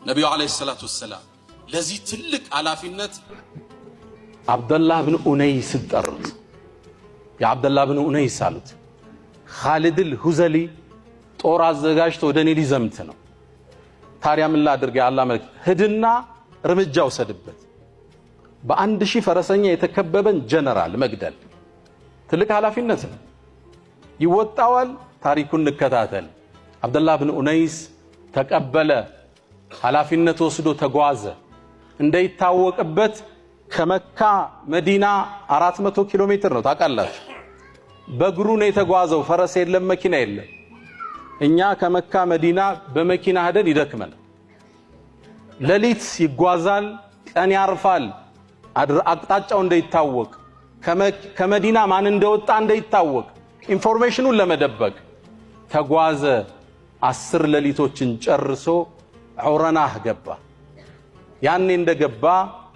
ነቢዩ عليه الصلاة والسلام ለዚህ ትልቅ ኃላፊነት አብደላህ ብን ኡነይስን ጠሩት። የአብደላህ ብን ኡነይስ አሉት፣ ኻሊድል ሁዘሊ ጦር አዘጋጅቶ ወደ እኔ ሊዘምት ነው። ታዲያ ምን ላድርግ? የአላህ መልእክት ሂድና እርምጃ ውሰድበት። በ1,000 ፈረሰኛ የተከበበን ጀነራል መግደል ትልቅ ኃላፊነት ነው። ይወጣዋል። ታሪኩን እንከታተል። አብደላህ ብን ኡነይስ ተቀበለ፣ ኃላፊነት ወስዶ ተጓዘ። እንደይታወቅበት ከመካ መዲና 400 ኪሎ ሜትር ነው ታውቃላችሁ። በእግሩ ነው የተጓዘው። ፈረስ የለም፣ መኪና የለም። እኛ ከመካ መዲና በመኪና ሄደን ይደክመናል። ሌሊት ይጓዛል፣ ቀን ያርፋል። አቅጣጫው እንዳይታወቅ፣ ከመዲና ማን እንደወጣ እንዳይታወቅ፣ information ኑን ለመደበቅ ተጓዘ። 10 ሌሊቶችን ጨርሶ ዑረናህ ገባ። ያኔ እንደገባ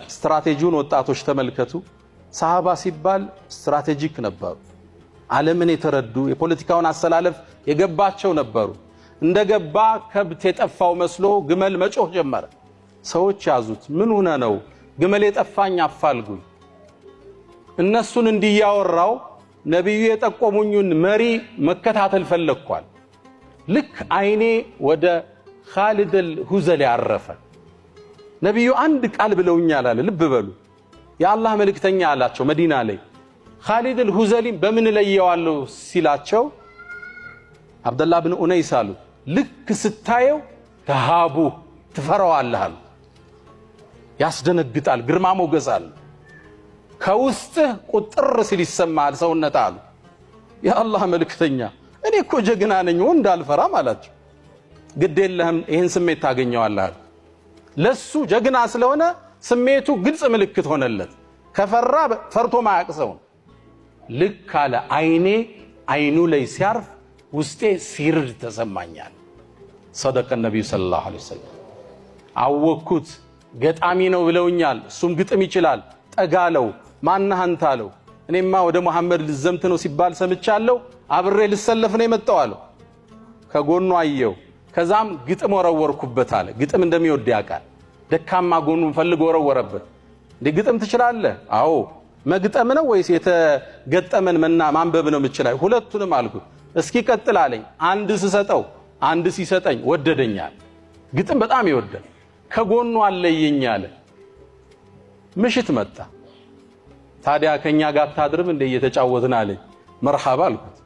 ስትራቴጂውን ወጣቶች ተመልከቱ። ሰሃባ ሲባል strategic ነበሩ። ዓለምን የተረዱ፣ የፖለቲካውን አሰላለፍ የገባቸው ነበሩ። እንደገባ ከብት የጠፋው መስሎ ግመል መጮህ ጀመረ። ሰዎች ያዙት። ምን ሆነ ነው ግመል የጠፋኝ አፋልጉኝ። እነሱን እንዲያወራው ነቢዩ የጠቆሙኝን መሪ መከታተል ፈለግኳል። ልክ አይኔ ወደ ኻሊድ አልሁዘሊ አረፈ። ነቢዩ አንድ ቃል ብለውኛል አለ። ልብ በሉ፣ የአላህ መልእክተኛ አላቸው መዲና ላይ ኻሊድ አልሁዘሊን በምን እለየዋለሁ ሲላቸው አብደላህ ብን ኡነይስ አሉ፣ ልክ ስታየው تهابه ትፈራዋለህ አሉ። ያስደነግጣል፣ ግርማ ሞገስ አለ። ከውስጥህ ቁጥር ሲል ይሰማሃል ሰውነት አሉ። የአላህ መልእክተኛ እኔ እኮ ጀግና ነኝ ወንድ አልፈራም አላቸው። ግድ የለህም ይህን ስሜት ታገኘዋለህ አሉ። ለሱ ጀግና ስለሆነ ስሜቱ ግልጽ ምልክት ሆነለት። ከፈራ ፈርቶ ማያቅ ሰው ልክ አለ። አይኔ አይኑ ላይ ሲያርፍ ውስጤ ሲርድ ተሰማኛል። صدق النبي صلى الله عليه وسلم። አወቅኩት። ገጣሚ ነው ብለውኛል። እሱም ግጥም ይችላል። ጠጋለው። ማነህ አንተ አለው። እኔማ ወደ መሐመድ ልዘምት ነው ሲባል ሰምቻለሁ፣ አብሬ ልሰለፍ ነው የመጣው አለው። ከጎኑ አየው። ከዛም ግጥም ወረወርኩበት አለ። ግጥም እንደሚወድ ያውቃል። ደካማ ጎኑን ፈልጎ ወረወረበት። እንዴ ግጥም ትችላለህ? አዎ። መግጠም ነው ወይስ የተገጠመን መና ማንበብ ነው የምችለው? ሁለቱንም አልኩት። እስኪ ቀጥል አለኝ። አንድ ስሰጠው አንድ ሲሰጠኝ ወደደኛል። ግጥም በጣም ይወዳል። ከጎኑ አለየኝ አለ። ምሽት መጣ። ታዲያ ከኛ ጋር አታድርም እንደ እየተጫወትን አለኝ። መርሐባ አልኩት።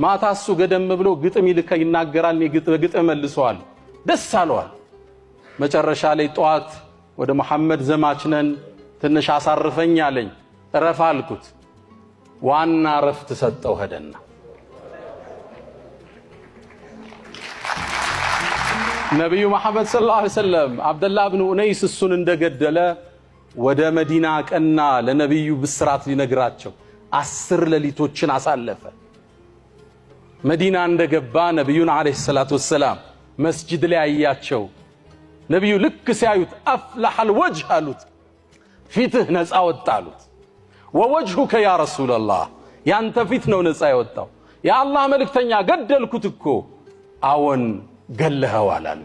ማታ እሱ ገደም ብሎ ግጥም ይልከ ይናገራል። እኔ ግጥም መልሰዋል። ደስ አለዋል። መጨረሻ ላይ ጠዋት ወደ መሐመድ ዘማች ነን ትንሽ አሳርፈኝ አለኝ። እረፍ አልኩት። ዋና እረፍት ሰጠው ሄደና ነቢዩ መሐመድ صلى الله عليه وسلم አብደላህ ብን ኡነይስ እሱን እንደገደለ ወደ መዲና ቀና። ለነቢዩ ብስራት ሊነግራቸው 10 ሌሊቶችን አሳለፈ። መዲና እንደገባ ነቢዩን عليه الصلاة والسلام መስጂድ ላይ አያቸው። ነቢዩ ልክ ሲያዩት أفلح الوجه አሉት፣ ፊትህ ነፃ ወጣ አሉት። ووجهك يا رسول الله፣ ያንተ ፊት ነው ነፃ የወጣው። የአላህ መልእክተኛ ገደልኩት እኮ። አዎን ገለኸዋል አሉ።